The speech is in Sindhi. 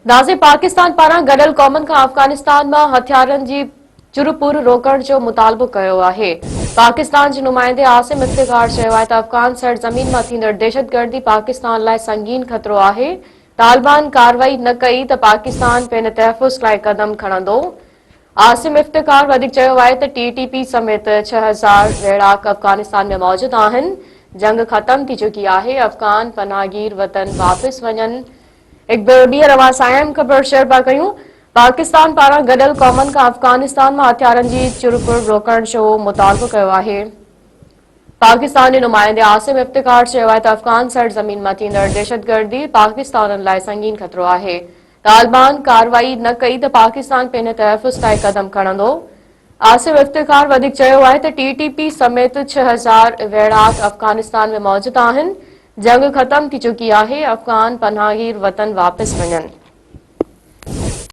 ناظرين پاڪستان پاران گڏيل قومن کان افغانستان مان هٿيارن جي چرپر روڪڻ جو مطالبو ڪيو آهي. پاڪستان جي نمائندي عاصم افتخار چيو آهي ته افغان سرزمين مان ٿيندڙ دهشتگردي پاڪستان لاء سنگين خطرو آهي، طالبان ڪارروائي نه ڪئي ته پاڪستان پنهنجي تحفظ لاء قدم کڻندو. عاصم افتخار وڌيڪ چيو آهي ته ٽي ٽي پي سميت 6000 ويڙهاڪ افغانستان ۾ موجود آهن، جنگ ختم ٿي چڪي آهي، افغان پناهگير وطن واپس وڃن. هڪ ڀيرو ٻيهر اوهان سان اهم خبر شيئر پيا ڪيون، پاڪستان پاران گڏيل قومن کان افغانستان مان هٿيارن جي چرپر روڪڻ جو مطالبو ڪيو آهي. پاڪستان جي نمائندي عاصم افتخار چيو آهي ته افغان سرزمين مان ٿيندڙ دهشتگردي پاڪستانن لاء سنگين خطرو آهي، طالبان ڪارروائي نه ڪئي ته پاڪستان پنهنجي تحفظ لاء قدم کڻندو. عاصم افتخار وڌيڪ چيو آهي ته ٽي ٽي پي سميت 6000 ويڙهاڪ افغانستان ۾ موجود آهن، جنگ ختم ٿي چڪي آهي، افغان پناهگير وطن واپس وڃن.